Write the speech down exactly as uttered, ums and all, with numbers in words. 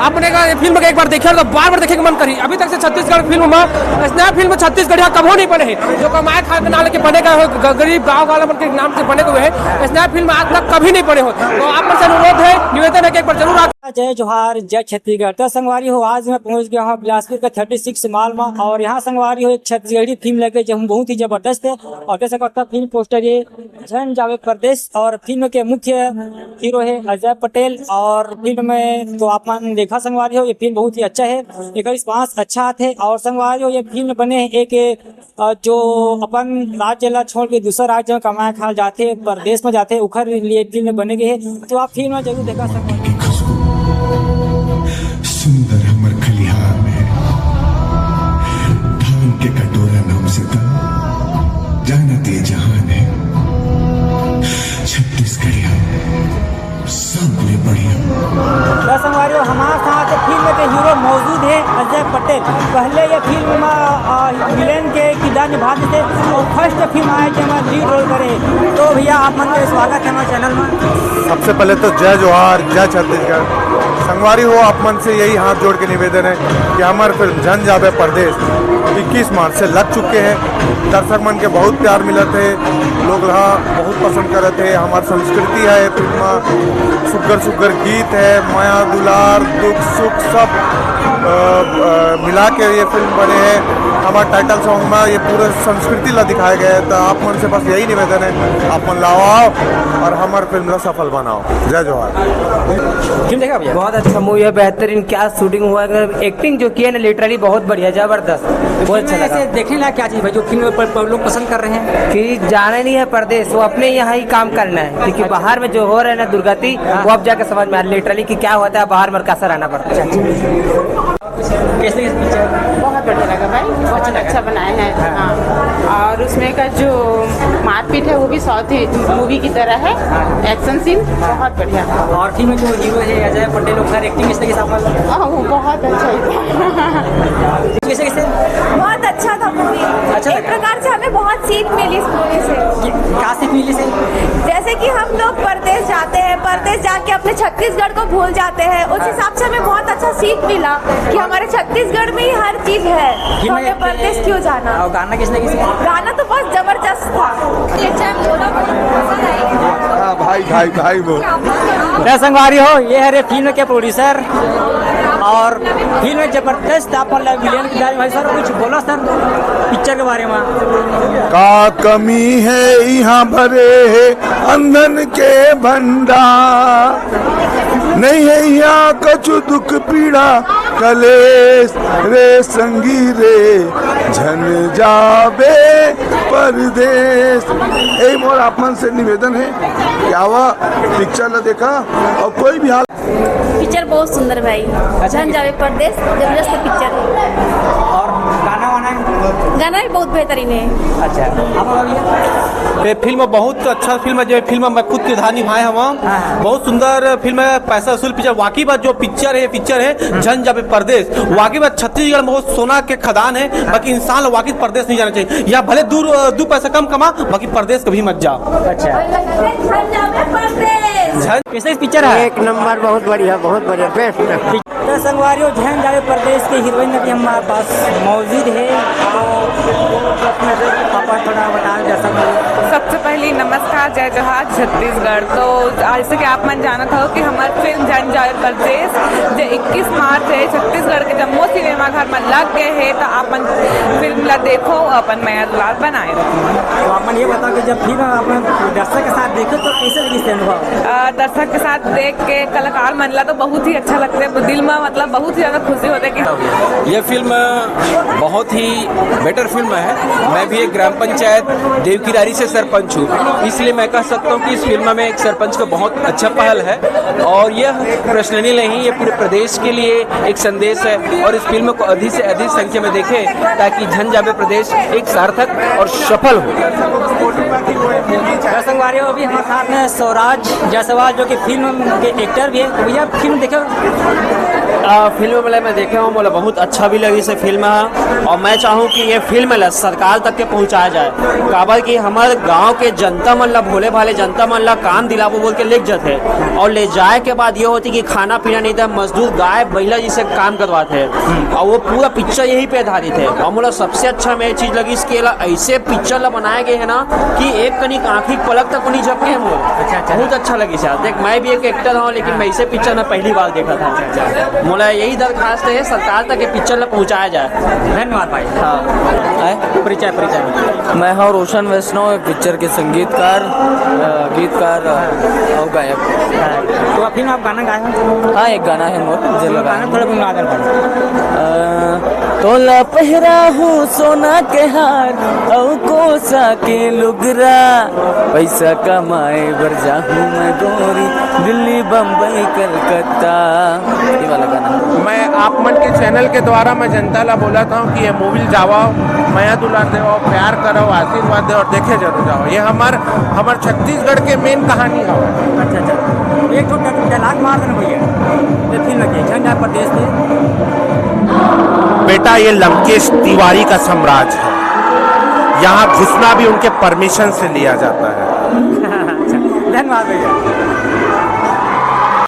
आप मन ये फिल्म के एक बार देखिए तो बार बार देखे के मन करी। अभी तक से छत्तीसगढ़ फिल्म में, ऐसना फिल्म छत्तीसगढ़िया कभो नहीं बने हे। जो कमाए खाए के नाम लेके बने गए हो, ग-, गरीब गाँव वाला मन के नाम से बने हुए हैं, ऐसना फिल्म आज तक कभी नहीं बने हो। तो आप मन से अनुरोध है, निवेदन है कि एक बार जरूर आप जय जोहार, जय छत्तीसगढ़। तो संगवारी हो, आज मैं पहुंच गया हूँ बिलासपुर का थर्टी सिक्स माल में, और यहाँ संगवारी हो एक छत्तीसगढ़ी फिल्म लगे जो बहुत ही जबरदस्त है। और जैसे कि फिल्म पोस्टर ये झन जावे परदेस, और फिल्म के मुख्य हीरो है अजय पटेल। और फिल्म में तो आप मन देखा संगवारी हो, ये फिल्म बहुत ही अच्छा है, एक रिस्पांस अच्छा आथे। और संगवारी हो, ये फिल्म बने एक, अ, जो अपन राज्य ला छोड़ के दूसरा राज्य में कमाए खाए जाथे, परदेस में जाथे, ओखर लिए फिल्म बने गए है। तो आप फिल्म जरूर देखा सकते हैं। सुंदर हमर खलिहान है, धान के कटोरा नाम से त जानत ये जहान है। छत्तीसगढ़िया सबले बढ़िया। तो संगवारी हो, हमारे साथ फिल्म के हीरो मौजूद है अजय पटेल। पहले ये फिल्म में विलेन के किरदार निभाते थे और फर्स्ट फिल्म आए थे हमारे लीड रोल करे। तो भैया, आप मन के स्वागत है हमारे चैनल में। सबसे पहले तो जय जोहार, जय छत्तीसगढ़। संगवारी हो, आप मन से यही हाथ जोड़ के निवेदन है कि हमार फिल्म झन जाबे परदेस इक्कीस मार्च से लग चुके हैं। दर्शक मन के बहुत प्यार मिलत है, लोग ला बहुत पसंद करत है। हमार संस्कृति है ये फिल्म में, सुग्घर सुग्घर गीत है, मया दुलार, दुख सुख सब, अ, अ, मिला के ये फिल्म बने है। हमार टाइटल सॉन्ग में ये पूरे संस्कृति ला दिखाया गया है। तो आप मन से बस यही निवेदन है, आप मन लाओ, आओ और हमार फिल्म ला सफल बनाओ। जय जोहार। फिल्म देखा भैया? बहुत अच्छा मूवी है, बेहतरीन, क्या शूटिंग हुआ है, एक्टिंग जो की है ना, लिटरली बहुत बढ़िया, जबरदस्त, बहुत अच्छा लगा। देखने लायक क्या चीज भाई, जो फिल्म पर, पर लोग पसंद कर रहे हैं? कि जाना नहीं है परदेश, वो अपने यहाँ ही काम करना है, क्योंकि बाहर में जो हो रहा है ना दुर्गति, वो अब जाके समझ में आ रहा है लिटरली कि क्या होता है बाहर में और कैसा रहना पड़ता है। कैसे कैसे पिक्चर? बहुत बढ़िया लगा भाई, बहुत अच्छा बनाए हैं। हाँ, और उसमें का जो मारपीट है वो भी साउथ मूवी की तरह है, एक्शन सीन बहुत बढ़िया। और फिल्म में जो हीरो है अजय पटेल, ओकर एक्टिंग कैसे कैसे आप? हाँ, वो बहुत अच्छा है। कैसे कैसे? बहुत अच्छा था मूवी। अच्छा एक लगा। प्रकार से हमें बहुत सीख मिली इस मूवी से। क्या सीख मिली से? जैसे कि हम लोग परदेश जाते हैं, परदेश जाके अपने छत्तीसगढ़ को भूल जाते हैं, उस हिसाब से हमें बहुत अच्छा सीख मिला कि हमारे छत्तीसगढ़ में ही हर चीज है, तो हमें परदेश क्यों जाना? और गाना किसने किसने? गाना तो बहुत जबरदस्त था। हाँ भाई, भाई, भाई बोल। तो संगवारी हो, ये हरे फिल्म के प्रोड्यूसर और फिल्म जबरदस्त आप विलेन के बारे में सर कुछ बोलो सर पिक्चर के बारे में। का कमी है यहाँ भरे है अंधन के भंडार, नहीं है यहाँ कछु दुख पीड़ा कलेश रे संगी रे, झन जाबे परदेश। यही मोर आप मन से निवेदन है कि आवा पिक्चर ला देखा और कोई भी हाल पिक्चर बहुत सुंदर भाई, झन जावे परदेश, जबरदस्त पिक्चर। और गाना वाना? गाना भी बहुत बेहतरीन है। अच्छा, आप भैया? ये फिल्म बहुत अच्छा फिल्म है, जो फिल्म में मैं खुद किरदार निभाए हवा। बहुत सुंदर फिल्म है, पैसा वसूल पिक्चर। वाकई बात, जो पिक्चर है, पिक्चर है झन जाबे परदेश। वाकई बात, छत्तीसगढ़ में बहुत सोना के खदान है, बाकी इंसान ला वाकई परदेश नहीं जाना चाहिए। या भले दूर, दू पैसा कम कमा, बाकी परदेश कभी मत जाओ। अच्छा, झन कैसे पिक्चर है? एक नंबर, बहुत बढ़िया, बहुत बढ़िया, बेस्ट। तो संगवारी हो, झन जावे परदेश के हीरोइन अभी हमारे पास मौजूद है, तो आप थोड़ा बता दे सकते हो। सबसे पहली नमस्कार, जय जोहार, छत्तीसगढ़। तो जैसे कि आप मन जानत हो कि हमार फिल्म झन जावे परदेश जो इक्कीस मार्च है, छत्तीसगढ़ के जम्मो सिनेमा घर में लग गए है, तो आप मन फिल्म ला देखो, अपन मया दुलार बनाए रखो। तो आप मन ये बताओ कि जब फिल्म आप मन दर्शक के साथ देखो तो कैसे लगी से अनुभव? अ, दर्शक के साथ देख के कलाकार मन ला तो बहुत ही अच्छा लगता है, दिल में मतलब बहुत ही ज्यादा खुशी होता है कि ये फिल्म बहुत ही बेटर फिल्म है। मैं भी एक ग्राम पंचायत देवकिरारी से सरपंच हूँ, इसलिए मैं कह सकता हूँ कि इस फिल्म में एक सरपंच का बहुत अच्छा पहल है। और यह पर्सनली नहीं, ये पूरे प्रदेश के लिए एक संदेश है। और इस फिल्म को अधिक से अधिक संख्या में देखें, ताकि झन जाबे परदेश एक सार्थक और सफल हो। तो संगवारी हो, अभी हमारे साथ में स्वराज जायसवाल, जो कि फिल्म के एक्टर भी है। तो भैया, फिल्म देखे? आ, फिल्म वाले मैं देखे हूँ, मोला बहुत अच्छा भी लगी से फिल्म है। और मैं चाहूँ कि ये फिल्म ला सरकार तक के पहुँचाया जाए, काबर कि हमर गांव के जनता मन ला, भोले भाले जनता मन ला काम दिलाबो बोल के लेके जाते हैं, और ले जाए के बाद ये होती कि खाना पीना नहीं था, मजदूर गाय बैला जी से काम करवाते हैं, और वो पूरा पिक्चर यही पे आधारित है। और मोला सबसे अच्छा मैं चीज लगी इसके ला, ऐसे पिक्चर ला बनाए गए है ना कि एक कनिक आँखी पलक तक नहीं झपके हैं मोर। अच्छा, अच्छा। बहुत अच्छा लगी यार। देख, मैं भी एक एक्टर हूँ, लेकिन मैं इसे पिक्चर में पहली बार देखा था। मोला यही दरखास्त है, सरकार तक ये पिक्चर ला पहुँचाया जाए। धन्यवाद भाई। हाँ। परिचय, परिचय। मैं हूँ रोशन वैष्णव, एक पिक्चर के संगीतकार, अ, गीतकार, अ, और गायक। तो अभी आप गाना गाए हो? हाँ, एक गाना है मोर, जे तो लगा गाना है। थोड़ा गुनगुना दे भाई। अ, तोला पहराहूँ सोना के हार, अउ कोसा के लुगरा, पैसा कमाए बर जाहूँ मैं गोरी, दिल्ली, बम्बई, कलकत्ता। ये वाला गाना। मैं आप मन के चैनल के द्वारा मैं जनता ला बोलत हूँ कि ये मूवी जावव, मया दुलार देवव, प्यार करव, आशीर्वाद देवव और देखे जरूर जावव। ये हमर, हमर छत्तीसगढ़ के मेन कहानी हवय। अच्छा, अच्छा। एक ठो डा-, डायलॉग मार देना भैया। ये फिल्म के झंडा प्रदेश के। बेटा, ये लंकेश तिवारी का साम्राज्य है। यहाँ घुसना भी उनके परमिशन से लिया जाता है। अच्छा, धन्यवाद भैया।